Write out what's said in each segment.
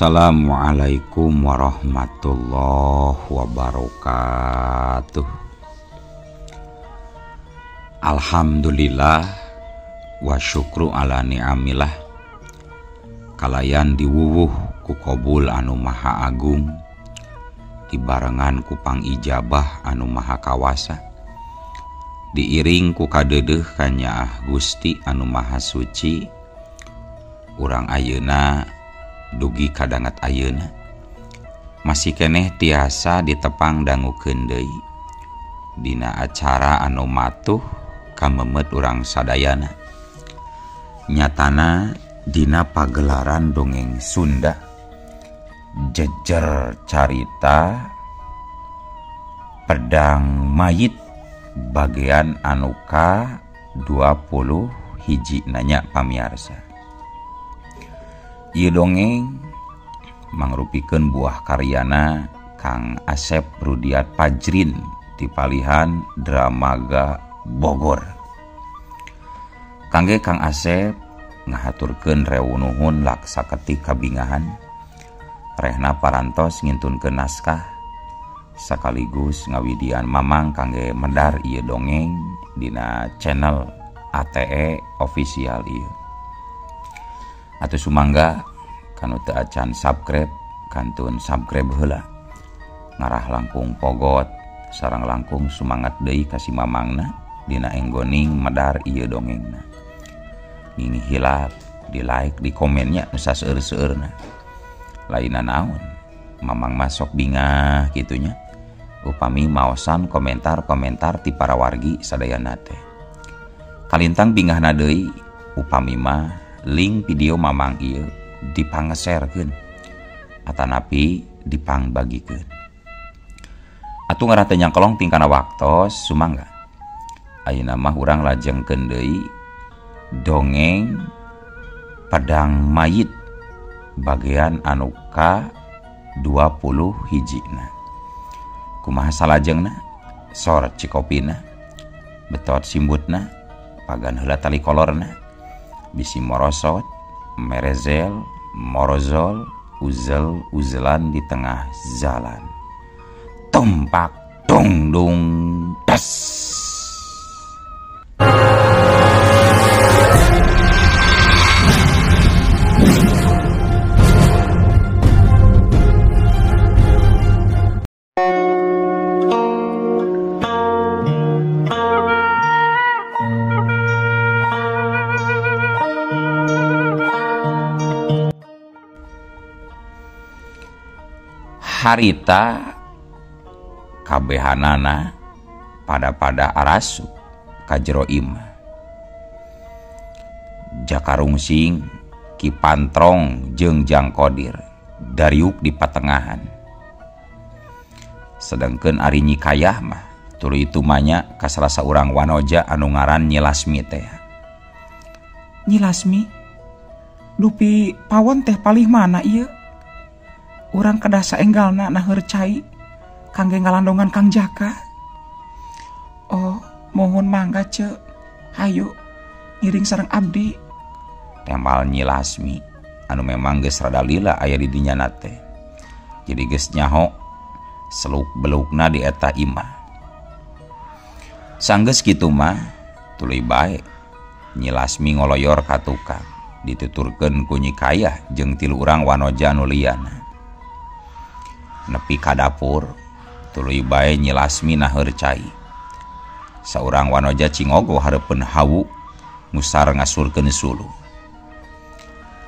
Assalamualaikum warahmatullahi wabarakatuh. Alhamdulillah wa syukru ala ni'amillah. Kalayan diwuwuh ku kobul anu maha agung, dibarengan ku pangijabah anu maha kawasa, diiring ku kadeudeuh kanyaah Gusti anu maha suci. Urang ayeuna dugi kadangat ayeuna masih keneh tiasa ditepang dangukeun deui dina acara anu matuh kamemet urang sadayana, nyatana dina pagelaran dongeng Sunda jejer carita Pedang Mayit bagian anu ka 20 nanya pamiarsa. Ieu dongeng mangrupikeun buah karyana Kang Asep Rudiat Pajrin di palihan Dramaga Bogor. Kangge Kang Asep ngahaturkeun rewu nuhun laksa ketik kabingahan rehna parantos ngintunkeun naskah sekaligus ngawidian mamang kangge medar ieu dongeng dina channel ATE official ieu. Atuh sumangga kanu teu acan subscribe kantun subscribe heula, ngarah langkung pogot sareng langkung sumangat deui ka si mamangna dina enggoning medar ieu dongengna. Ngini hilap di like di komennya nu saseur-seurna. Lainna naon mamang masuk bingah kitunya upami maosan komentar-komentar ti para wargi sadayana teh. Kalintang bingahna deui upami mah link video mamang ieu dipangeserkeun atanapi dipangbagikeun. Atuh ngarah teh nyangkolong tingkana waktos sumangga. Ayeuna mah urang lajengkeun deui dongeng Pedang Mayit bagian anu ka 20 na. Kumaha salajengna? Sor cikopina, betot simbutna, pagan heula tali kolorna, bisi morosot, merezel, morozol, uzel uzelan di tengah jalan. Tumpak dung dung das. Harita kabehanana pada-pada arasup ka jero imah. Jaka Rungsing, Ki Pantrong jeung Jang Kodir dariuk di patengahan. Sedengkeun ari Nyi Kayah mah tuluy tumanya ka salah saurang wanoja anu ngaran Nyi Lasmi teh. Nyi Lasmi, dupi pawon teh palih mana ieu? Urang kedah saenggalna naheur cai kangge ngalandongan Kang Jaka. Oh, mohon mangga ce, hayu ngiring sareng abdi. Tembal Nyi Lasmi anu memang geus rada lila aya di dinya teh. Jadi geus nyaho seluk belukna di eta imah. Sanggeus kitu mah tuluy bae Nyi Lasmi ngoloyor ka tukang, dituturkeun ku Nyi Kayah jeung tilu urang wanoja nu liyana. Nepi ka dapur tuluy bae Nyi Lasmi naheur cai. Saurang wanoja cingogo hareupeun hawu ngusar ngasurkeun suluh.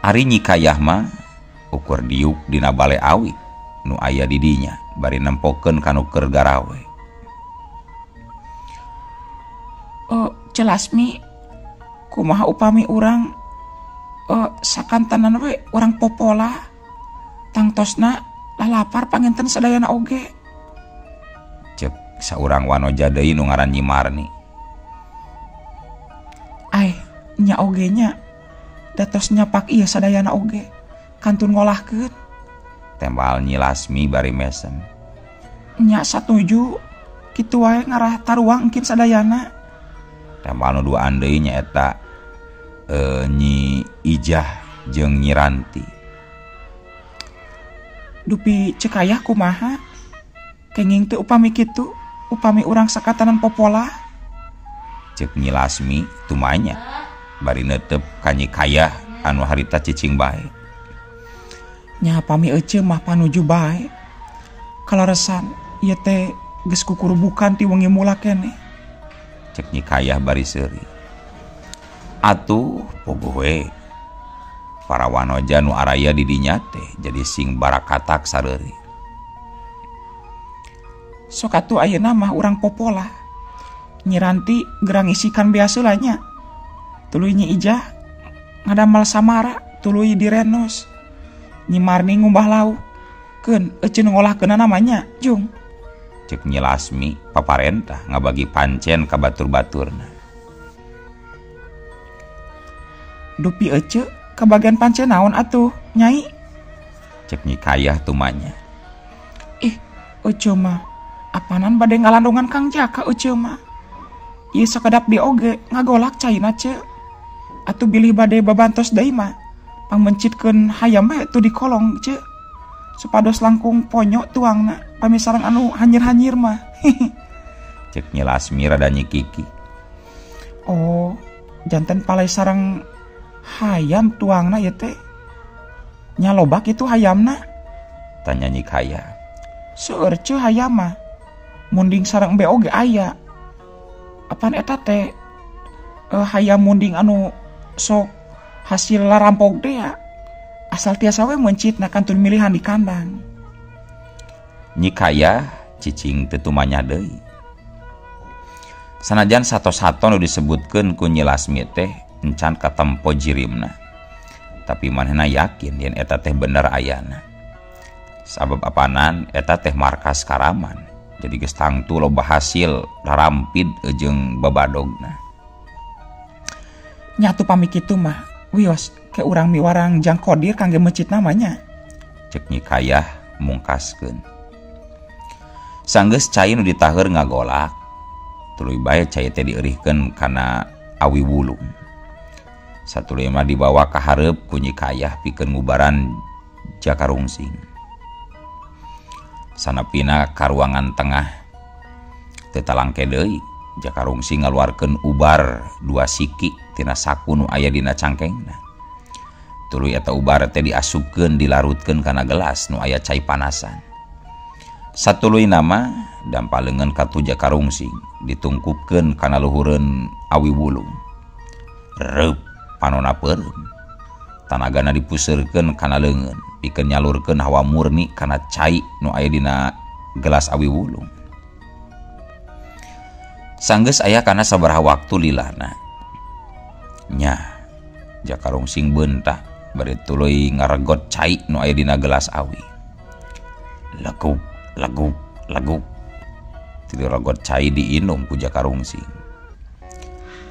Ari Nyi Kayah mah ukur diuk dina bale awi nu aya di dinya bari nempokeun kanu keur garawe. Oh, Ceu Lasmi, kumaha upami urang sakantanan we urang popola tangtosna lalapar panginten sadayana oge. Cek saurang wanoja deui nu ngaran Nyi Marni. Ai, nya oge nya datos nyapak ieu sadayana oge kantun ngolahkeun. Tembal Nyi Lasmi bari mesem. Nya satuju kitu wae ngarah taruang engkin sadayana. Tembal nu duaan deui nyaeta Nyi Ijah jeung Nyi Ranti. Dupi cek ayah kumaha? Kenging teu upami kitu, upami urang sakatanan popola. Cek Nyi Lasmi tumanya bari neuteup ka Nyi Kayah anu harita cicing bae. Nya pami ece mah panuju bae. Kalaresan ieu teh geus kukurubukan ti wengi mula keneh. Cek Nyi Kayah bari seuri. Atuh pogoh we. Para wanoja nu araya di dinya teh jadi sing barakatak sareuri. Sok atuh ayeuna mah urang popola. Nyi Ranti gerang isikan beas heula nya. Tuluy Nyi Ijah ngadamal samara, tuluy direnos. Nyi Marni ngumbah lauk. Keun ece nu ngolahkeunana mah nya, Jung. Cek Nyi Lasmi paparentah ngabagi pancen ka batur-baturna. Dupi ece kabagian pancen naon atuh, Nyai? Cek Nyi Kayah tumanya. Ih, ece mah apanan bade ngalandongan Kang Jaka ece mah. Ieu sakedap di oge ngagolak caina ce. Atuh bilih bade babantos deui mah pangmencitkeun hayam bae tuh di kolong ce. Supados langkung ponyok tuangna pami sareng anu hanyir-hanyir mah. Cek Nyi Lasmi rada nyikiki. Oh, janten palai sareng hayam tuangna ieu teh. Nya loba kitu hayamna? Tanya Nyi Kayah. Seueur ce hayam mah. Munding sareng embe oge aya. Apan eta teh hayam munding anu sok hasil larampok teh ya. Asal tiasa we mencitna kantun milihan di kandang. Nyi Kayah cicing teu tumanya deui. Sanajan sato-sato nu disebutkeun ku Nyi Lasmi teh encan katempo jirimna. Tapi manehna yakin yen eta teh bener ayana. Sabab apanan eta teh markas karaman. Jadi geus tangtu loba hasil larampid jeung babadogna. Nyatu pami kitu mah wios ke urang miwarang Jang Kodir kangge mecit namanya. Cek Nyi Kayah mungkaskeun. Sanggeus cai nu ditaheur ngagolak, tuluy bae cai teh dieurihkeun kana awi wulung. Satuluy mah dibawa ka hareup ku Nyi Kayah pikeun ngubaran Jaka Rungsing. Sanapina ka ruangan tengah teu talangke deui, Jaka Rungsing ngaluarkeun ubar 2 siki tina saku nu aya dina cangkengna. Tuluy eta ubar teh diasupkeun dilarutkeun kana gelas nu aya cai panasan. Satuluy nama dampa leungeun katu Jaka Rungsing ditungkupkeun kana luhureun awi wulung. Reup panona peureum. Tanagana dipuseurkeun kana leungeun pikeun nyalurkeun hawa murni kana cai nu aya dina gelas awi wulung. Sanggeus aya kana sabaraha waktu lilana. Nyah, Jaka Rungsing beunta bari tuluy ngaregot cai nu aya dina gelas awi. Leguk, leguk, leguk. Tuluy regot cai diinum ku Jaka Rungsing.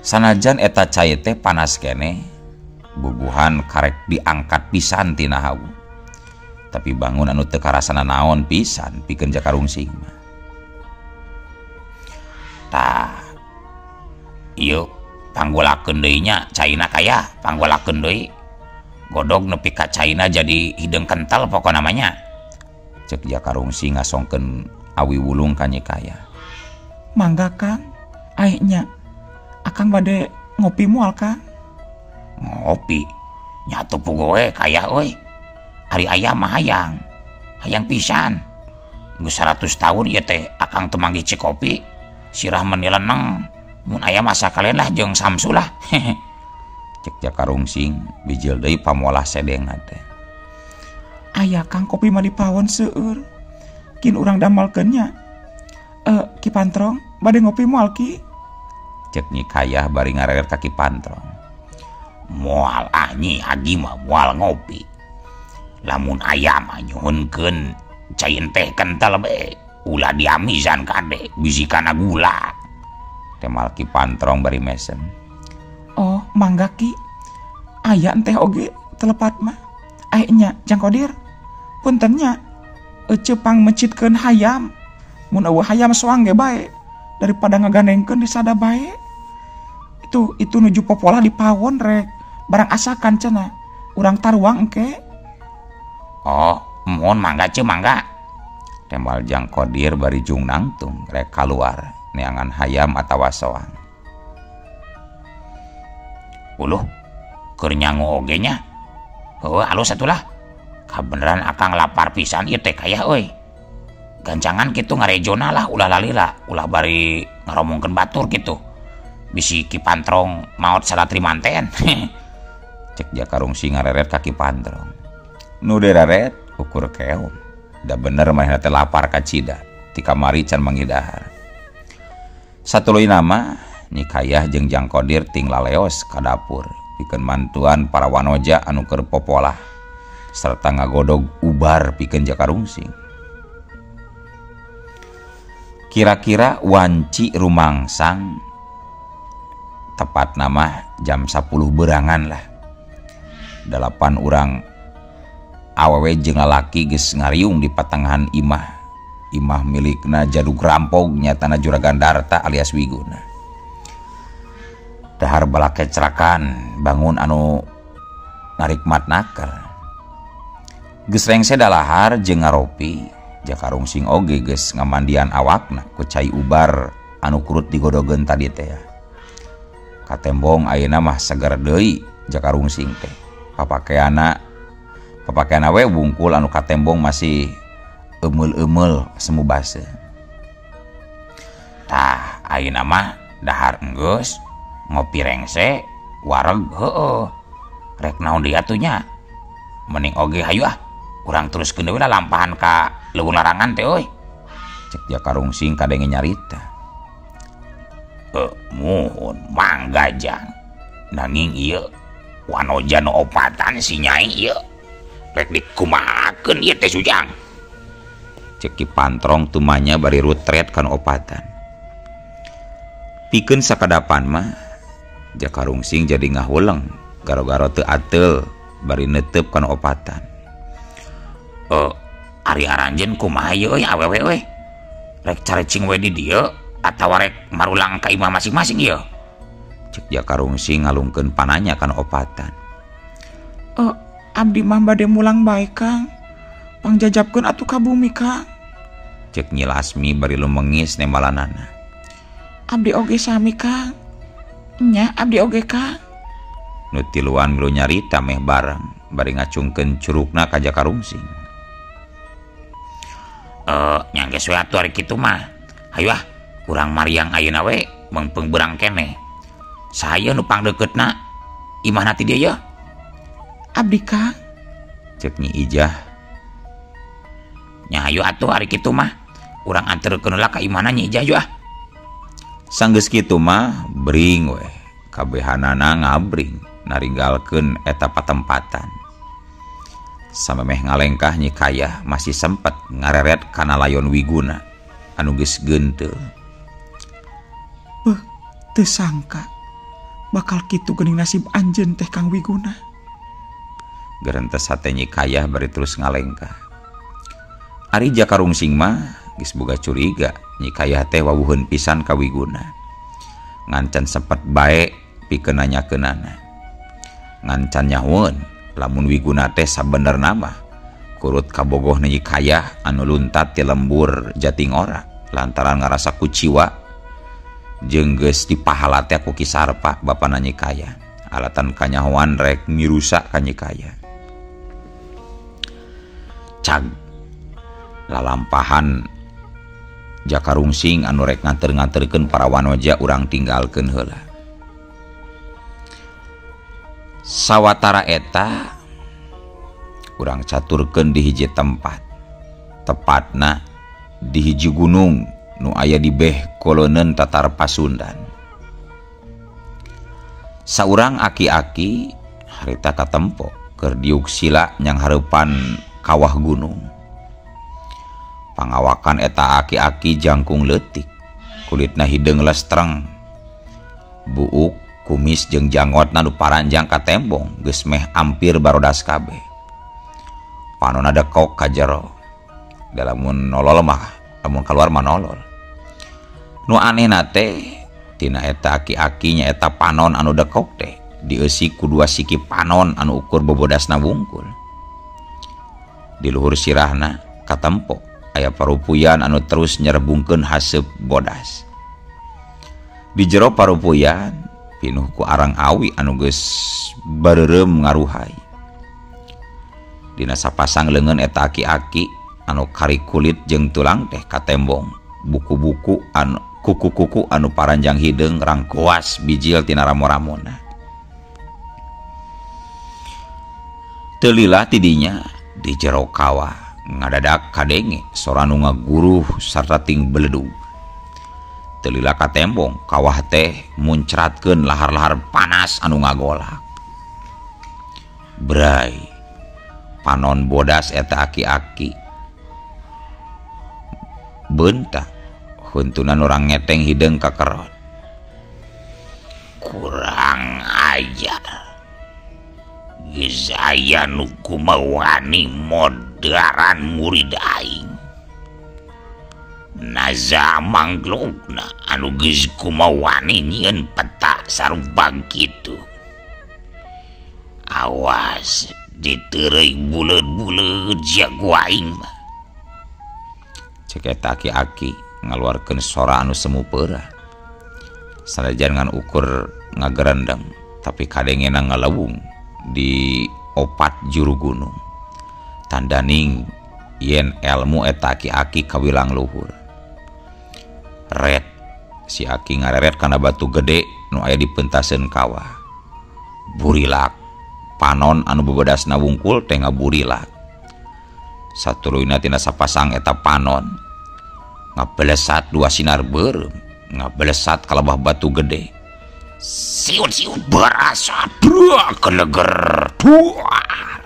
Sanajan eta cai teh panas keneh, bubuhan karek diangkat pisan tina hawu. Tapi bangun anu teu karasana naon pisan pikeun Jaka Rungsing mah. Tah, ieu panggolakeun deui nya caina kaya, panggolakeun deui. Godog nepi ka caina jadi hideung kental pokona mah nya. Cek Jaka Rungsing ngasongkeun awi wulung ka Nyi Kayah. Mangga Kang, ae nya. Akang bade ngopi moal Kang? Ngopi? Nya teu puguh we kaya euy. Ari aya mah hayang. Hayang pisan. Geus 100 tahun ieu teh akang teu manggih cikopi. Sirah meni leneng. Mun aya mah sakalian lah jeung Samsu lah. Cek Jaka Rungsing bijil deui pamolah sedengna teh. Aya Kang kopi mah dipawon seueur. Kin urang damalkeun nya. Ki Pantrong bade ngopi moal Ki? Cek Nyi Kayah bari ngareer ka Ki Pantrong. Moal ah Nyi Agi mah moal ngopi. Lamun aya mah nyuhunkeun cai teh kental bae. Ulah diamizan kade bisi kana gula. Temal Ki Pantrong bari mesem. Oh, mangga Ki. Aya teh oge telepat mah. Ae nya Jang Kodir. Punten nya. Ece pang mecitkeun hayam. Mun eueuh hayam soang ge bae daripada ngagandengkeun di sada bae. Itu nuju popola di pawon rek barang asakan cenah. Urang taruang engke. Oh, Mohon mangga ce mangga. Tembal Jang Kodir bari jung nangtung rek kaluar neangan hayam atawa soang. Uluh keur nyangu oge nya. Heueuh alus atulah. Kabeneran akang lapar pisan ieu teh kaya euy. Gancangan kitu ngarejona lah ulah lalila, ulah bari ngaromongkeun batur kitu. Bisi Ki Pantrong maot salatri manten. Cek Jaka Rungsing ngareret ka Ki Pantrong. Nu deraret ukur keom. Da bener manehna teh lapar kacida. Ti kamari can mangidahar. Satuluyna mah Nyi Kayah jeung Jang Kodir ting laleos ka dapur pikeun mantuan para wanoja anu keur popolah serta ngagodog ubar pikeun Jaka Rungsing. Kira-kira wanci rumangsang tepat nama jam 10 berangan lah. 8 urang awewe jeung lalaki geus ngariung di patengahan imah. Imah milikna jadug rampog nyatana Juragan Darta alias Wiguna. Dahar balakecrakan bangun anu narikmat naker. Geus rengse dalahar jeung ngaropi. Jaka Rungsing oge geus ngamandian awakna ku cai ubar anu kurut digodogeun tadi teh. Katembong ayeuna mah seger deui Jaka Rungsing teh. Papakeana we bungkul anu katembong masih emeul-emeul semu baseuh. Tah ayeuna mah dahar enggeus ngopi rengse wareg heueuh. Rek naon deui atuh nya? Mending oge hayu ah urang teruskeun deui lah lampahan ka leuweung larangan teh euy. Cek Jaka Rungsing kadenge nyarita. Muhun mangga Jang. Nanging ieu wanoja nu opatan si Nyai ieu. Rek dikumahakeun ieu teh Sujang. Cek Ki Pantrong tumanya bari rutret kan opatan. Pikeun sakadapan mah Jaka Rungsing jadi ngahuleng garo-garo teu ateul bari netep kan opatan. Ari aranjeun kumaha ieu euy awewe euy. Rek carecing we di dieu atawa rek marulang ka imah masing-masing ieu. Cek Jaka Rungsing ngalungkeun pananya kana opatan. Abdi mah bade mulang bae Kang. Pangjajabkeun atuh ka bumi Kang. Cek Nyi Lasmi bari lumengis nembalanana. Abdi oge sami Kang. Nya abdi oge Kang. Nu tiluan milu nyarita meh bareng bari ngacungkeun curugna ka Jaka Rungsing. Nya geus we atuh ari kitu mah. Hayu ah urang mariang ayeuna we meungpeung beurang keneh. Saha nu pangdeukeutna imahna ti dieu ye? Abdi Kang. Cek Nyi Ijah. Nya hayu atuh ari kitu mah. Urang anterkeun heula ka imahna Nyi Ijah yu ah. Sanggeus kitu mah bring we. Kabehanana ngabring naringgalkeun eta patempatan. Samemeh ngalengkah Nyi Kayah masih sempet ngareret kana layon Wiguna anu geus geunteul. Beuh, teu sangka bakal kitu geuning nasib anjeun teh Kang Wiguna. Gerentes hate Nyi Kayah bari terus ngalengkah. Ari Jaka Rungsing mah geus boga curiga Nyi Kayah teh wawuheun pisan ka Wiguna. Ngancan sempet bae pikeun nanyakeunana. Ngancan nyahoeun lamun Wiguna teh sabenerna mah kurut kabogoh Nyi Kayah anu luntat ti lembur Jatingora lantaran ngarasa kuciwa jeung geus dipahala teh ku Ki Sarpa bapana Nyi Kayah. Alatan kanyahoan rek ngirusak ka Nyi Kayah. Cag lalampahan Jaka Rungsing anu rek nganter-nganterkeun para wanoja urang tinggalkeun heula. Sawatara eta urang caturkeun di hiji tempat, tepatna di hiji gunung nu aya di beh kolonen Tatar Pasundan. Saurang aki-aki harita katempo keur diuk sila nyang hareupan kawah gunung. Pangawakan eta aki-aki jangkung leutik, kulitna hideung lestreng, buuk kumis jeung janggotna nu paranjang ka tembong geus meh ampir barodas kabeh. Panonna dekok ka jero. Da lamun nolol mah, lamun kaluar mah nolol. Nu anehna teh tina eta aki-aki nya eta panon anu dekok teh dieusi ku dua siki panon anu ukur bobodasna wungkul. Di luhur sirahna katempo aya parupuyan anu terus nyerebungkeun haseup bodas. Di jero parupuyan pinuh ku arang awi anu geus bareureum ngaruhai. Dina sapasang leungeun eta aki-aki anu kari kulit jeung tulang teh katembong buku-buku anu kuku-kuku anu paranjang hideung rangkoas bijil tina ramo-ramona. Teu lila tidinya di jero kawah ngadadak kadenge sora nu ngaguruh sarta ting beledug. Teu lila katembong kawah teh muncratkeun lahar-lahar panas anu ngagolak. Bray, panon bodas eta aki-aki beunta huntunan orang ngeteng hideung kakerot. Kurang ajar. Geus aya nu kumawani modaran murid aing. Naza mangglogna anu geus kumawani nyieun peta sarubang kitu. Awas diteureuy buleud-buleud sia ku aing mah. Cek eta aki-aki ngaluarkeun sora anu semu peurah. Sanajan ngan ukur ngagerendeng tapi kadengena ngalewung di opat juru gunung. Tandaning yen elmu eta aki-aki kawilang luhur. Ret si aki ngareret kana batu gede nu aya di pentaseun kawah. Burilak panon anu bebedasna wungkul teh ngaburilak. Satuluyna tina sapasang eta panon ngabelesat dua sinar beureum, ngabelesat kalebah batu gede. Siut-siut berasa bruak keleger duar.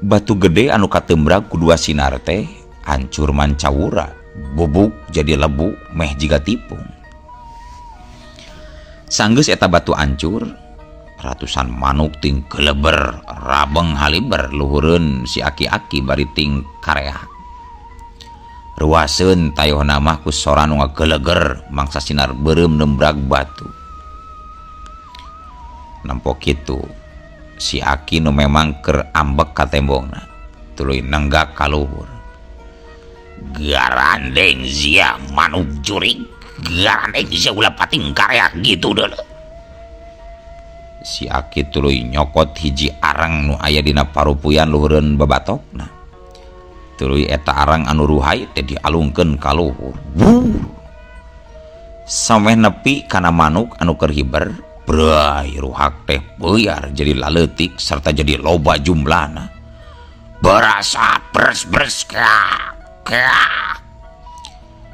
Batu gede anu katembrag ku dua sinar teh hancur mancawura, bubuk jadi lebu meh jiga tipung. Sanggeus eta batu hancur, ratusan manuk ting keleber rabeng haliber luhureun si aki-aki bari ting kareak. Ruaseun tayohna mah ku sora nu ngageleger mangsa sinar beureum nembrag batu. Nempo kitu si aki nu memang keur ambek ka tembongna tuluy nenggak ka luhur. Garandeng sia manuk jurig, garandeng sia ulah pating kareak gitu deuleu. Si aki tuluy nyokot hiji arang nu aya dina parupuyan luhureun babatokna. Tuluy eta arang anu ruhai teh dialungkeun ka luhur. Sameh nepi kana manuk anu keur hiber, bray ruhak teh beuar jadi laleutik serta jadi loba jumlahna. Berasa bres-bres kak kak.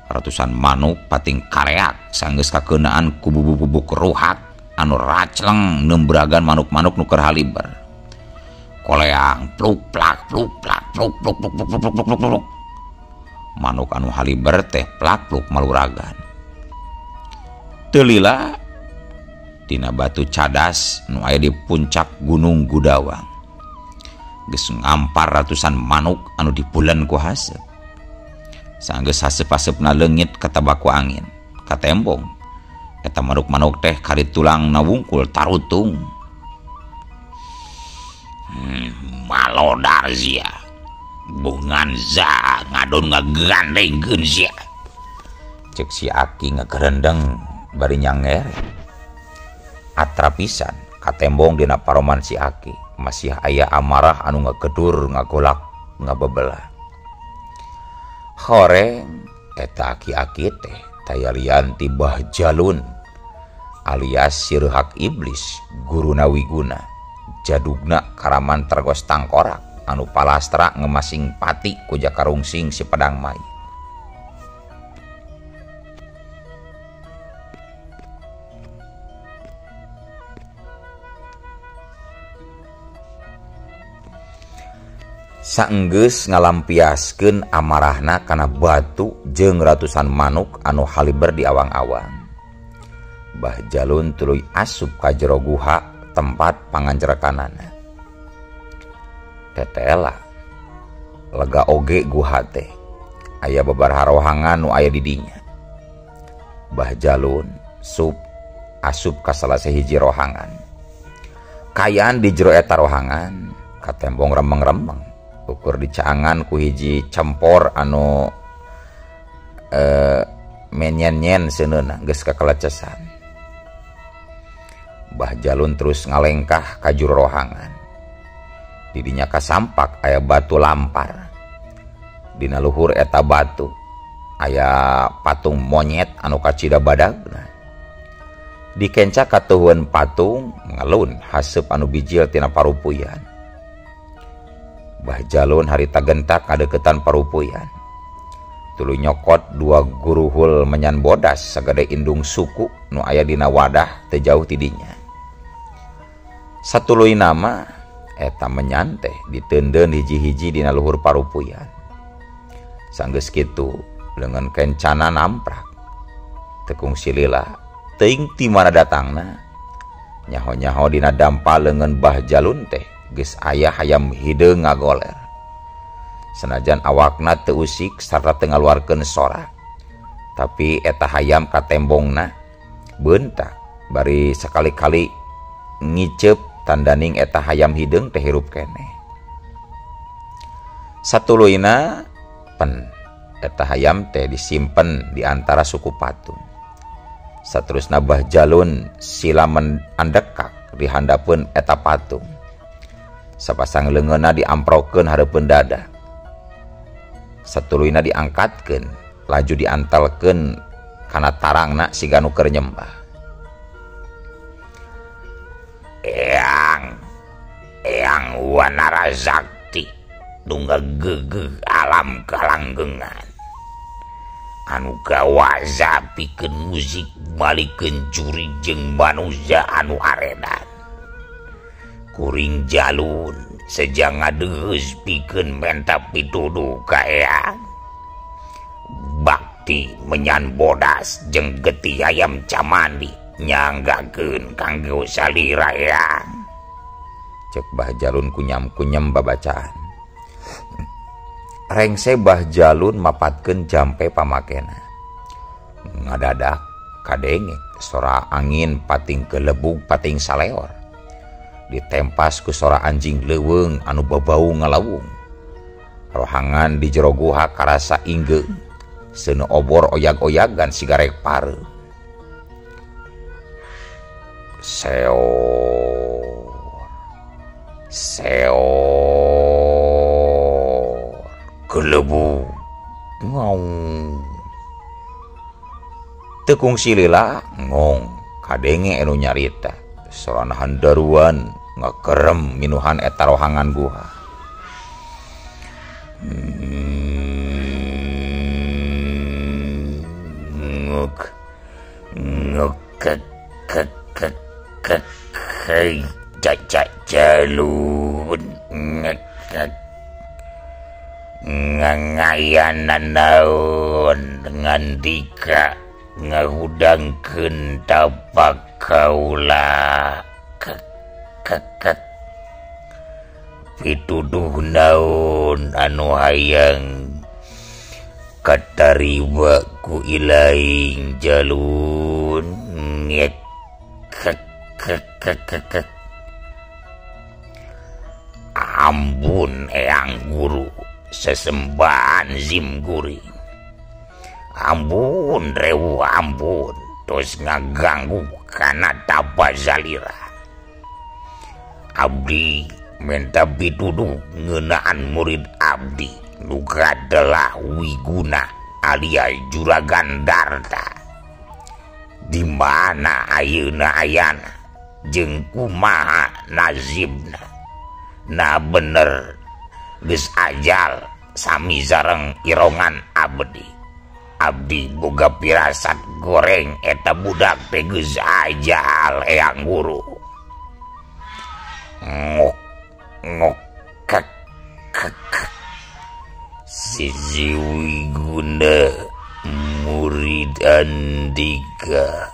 Ratusan manuk pating kareak sanggeus kakeunaan ku bubuk-bubuk ruhak anu racleng nembragan manuk-manuk nu keur haliber. Koleang pluk plak pluk plak pluk pluk pluk pluk pluk pluk pluk pluk. Manuk anu haliber teh plak pluk maluragan. Teu lila dina batu cadas nu aya di puncak Gunung Gudawang geus ngampar ratusan manuk anu dibulan ku haseup. Sanggeus haseup-haseupna leungit katabak ku angin, katembong eta manuk-manuk teh kari tulang na wungkul tarutung. Malodar sia bungan za ngadon ngagandengkeun sia. Cek si aki ngagerendeng bari nyanger. Atra pisan katembong dina paroman si aki masih aya amarah anu ngagedur ngagolak ngabebelah. Horeng eta aki-aki teh taya lian ti Bah Jalun alias Sirhak Iblis guruna Wiguna jadugna karaman tergos tangkorak anu palastra ngemasing pati ku jakarungsing si pedang mai. Saenggeus ngalampiaskeun amarahna kana batu jeung ratusan manuk anu haliber di awang-awang. Bah Jalun tuluy asup ka jero guha tempat panganjrekanana. Tetela lega oge guha teh aya babaraha rohangan nu aya di dinya. Bah Jalun sup asup ka salah sahiji rohangan. Kayaan di jero eta rohangan katembong remeng-remeng. Ukur dicaangan ku hiji cempor anu menyen-nyen seuneuna geus kakelecesan. Bah Jalun terus ngalengkah ka jero rohangan. Didinya kasampak aya batu lampar. Dina luhur eta batu aya patung monyet anu kacida badagna. Dikenca katuhun patung ngelun haseup anu bijil tina parupuyan. Bah Jalun harita gentak ngadeukeutan parupuyan. Tuluy nyokot dua guruhul menyan bodas sagede indung suku nu aya dina wadah teu jauh ti dinya. Satuluy nama eta menyan teh diteundeun hiji-hiji dina luhur parupuyan. Sanggeus kitu leungeun kencana namprak. Tekung silila teuing ti mana datangna. Nyaho-nyaho dina dampa leungeun Bah Jalun teh geus aya hayam hideung ngagoler. Senajan awakna teu usik sarta teu ngaluarkeun sora, tapi eta hayam katembongna beuntak bari sakali-kali ngiceup tandaning eta hayam hideung teh hirup keneh. Satuluyna pen eta hayam teh disimpen di antara suku patung. Saterusna Bah Jalun sila andekak di handapeun eta patung. Sapasang leungeunna diamprokeun hareupeun dada. Satuluyna diangkatkeun laju diantalkeun kana tarangna siga nu keur nyembah. Eyang Eyang Wanara Sakti nu ngagegeh alam kalanggengan anu kawaza pikeun musik malikeun jurig jeung manusia anu aredan. Kuring Jalun sejang ngadeus pikeun menta pituduh ka Eyang. Bakti menyan bodas jeung getih hayam camandi nyanggakeun kanggo salira Eyang. Cek Bah Jalun kunyam-kunyam babacaan. Rengse Bah Jalun mapatkeun jampe pamakena. Ngadadak kadenge sora angin pating kelebug pating saleor. Ditempas ku sora anjing leuweung anu babau ngalawung. Rohangan di jero guha karasa inggeung. Seuneu obor oyag-oyagan sigarek pare. Seor seor kelebu ngaung. Tekung silila ngong kadenge anu nyarita. Sorana handaruan ngakerem minuhan eta rohangan guha. Nguk nguk kek kek kek kek hei cacak Jalun ngek kek ngangayanan naon ngandika ngahudangkeun tapak kaula kek kek kek pituduh naon anu hayang katariwa ku ilaing Jalun ngek kek kek kek kek kek. Ambun Eyang Guru sesembahan zim guring. Ambun rewu ambun terus ngaganggu kana tapa zalira. Abdi minta pituduh ngeunaan murid abdi nu kadalah Wiguna alias Juragan Darta. Di mana ayeuna ayana jeung kumaha nasibna? Nah bener geus ajal sami sareng irongan abdi. Abdi boga pirasat goreng eta budak teh geus ajal Eyang Guru. Ngok ngok kek kek kek. Sisi Wiguna murid Andika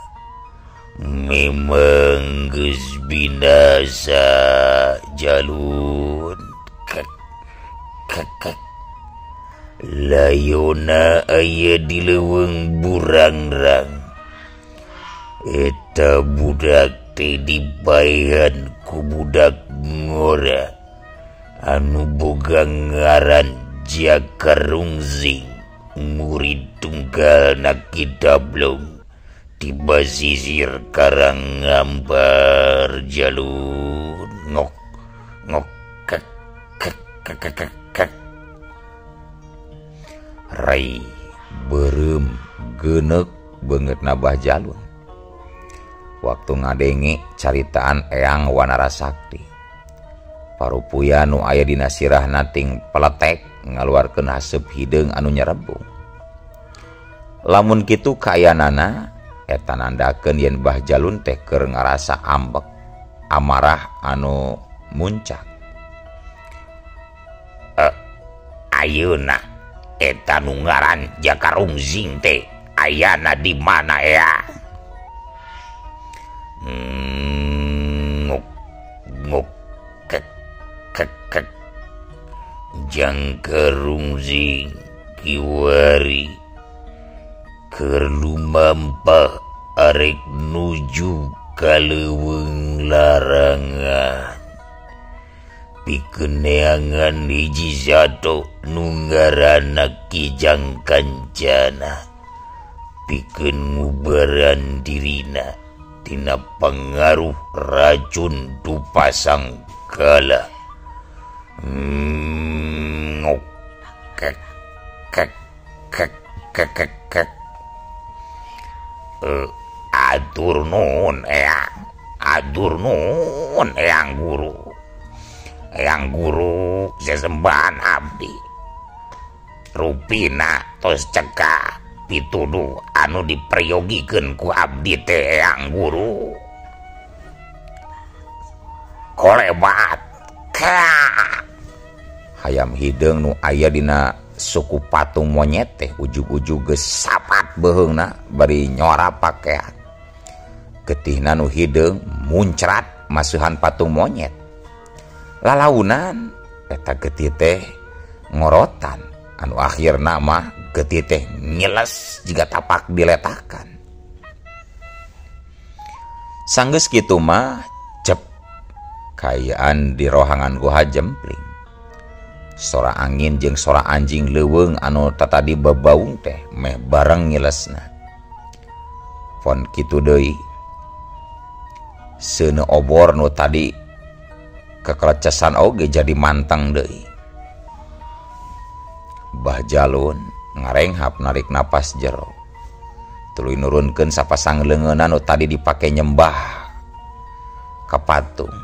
memang geus binasa Jalun kek kek kek. Layona aya di leuweung burangrang. Eta budak teh dipaehan ku budak ngora Anu boga ngaran Jaka Rungsing, murid tunggal na Ki Dablong di basisir Karang Ngambar Jalun. Ngok ngok kek kek kek kek kek. Rai beureum geuneuk beungeutna Bah Jalun. Waktu ngadenge caritaan Eyang Wanara Sakti. Parupuya nu aya dina sirahna ting peletek ngaluarkeun haseup hideung anu nyarebung. Lamun kitu kaayaanana eta nandakeun yen Bah Jalun teh keur ngarasa ambek, amarah anu muncak. Ayeuna eta nu ngaran Jaka Rungsing teh ayana di mana ya? Nguk nguk kek kek kek. Jaka Rungsing kiwari keur lumampah arek nuju ka leuweung larangan. Pikeun neangan hiji sato nu ngaranna Kijang Kancana, pikeun ngubaran dirina tina pangaruh racun dupa sangkala. Ngok kek kek kek kek kek kek. Atur nuhun eyang, atur nuhun eyang guru. Eyang guru sesembahan abdi. Rupina tos cekap pituduh anu diperyogikeun ku abdi teh eyang guru. Kolebat kak. Hayam hideung nu aya dina suku patung monyet teh ujug-ujug geus sapat beuheungna bari nyora pakean. Getihna nu hideung muncrat masuhan patung monyet. Lalaunan eta getih teh ngorotan anu akhirna mah getih teh nyiles jiga tapak diletakan. Sanggeus kitu mah cep kaayaan di rohangan goha jempling. Sora angin jeung sora anjing leuweung anu tatadi bebaung teh meh bareng nyilesna. Pon kitu deui seuneu obor nu tadi kekelecesan oge jadi manteng deui. Bah Jalun ngarenghap narik napas jero. Tuluy nurunkeun sapasang leungeunna nu tadi dipake nyembah ka patung.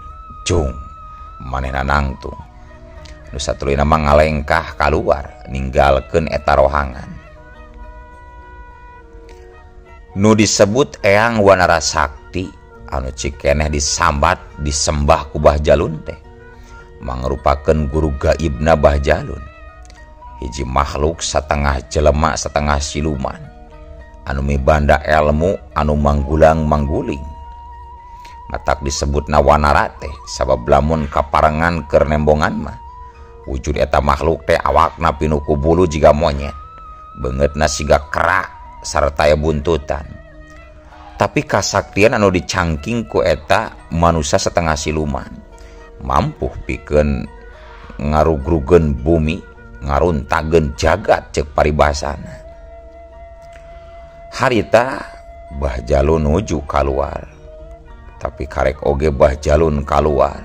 Cung manehna nangtung. Nu satuluyna mah ngalengkah kaluar ninggalkeun eta rohangan. Nu disebut Eyang Wanara Sakti anu cikeneh disambat disembah ku Bah Jalun teh mangrupakeun guru gaibna Bah Jalun. Hiji makhluk satengah jelema setengah siluman anu mibanda ilmu anu manggulang-mangguling. Matak disebutna Wanara teh sabab lamun kaparengan keur nembongan mah wujud eta makhluk teh awakna pinuh ku bulu jiga monyet, beungeutna siga kerak sarta buntutan. Tapi kasaktian anu dicangking ku eta manusia setengah siluman mampu pikeun ngarugrugeun bumi, ngaruntageun jagat ceuk paribasana. Harita Bah Jalun nuju kaluar, tapi karek oge Bah Jalun kaluar.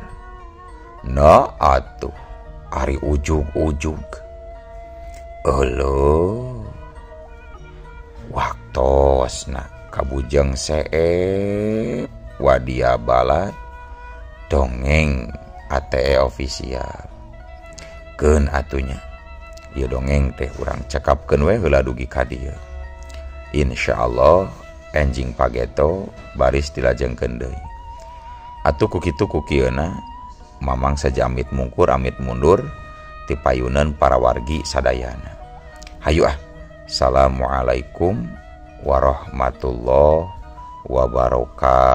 Nah atuh ari ujug-ujug. Euleuh waktosna kabujeng seep wadia balat dongeng ATE official. Keun atunya ieu dongeng teh urang cekapkeun we heula dugi ka dieu. Insyaallah enjing pageto baris dilajengkeun deui. Atuh ku kitu ku kieuna mamang saja amit mungkur amit mundur ti payuneun para wargi sadayana. Hayu ah. Assalamualaikum warahmatullahi wabarakatuh.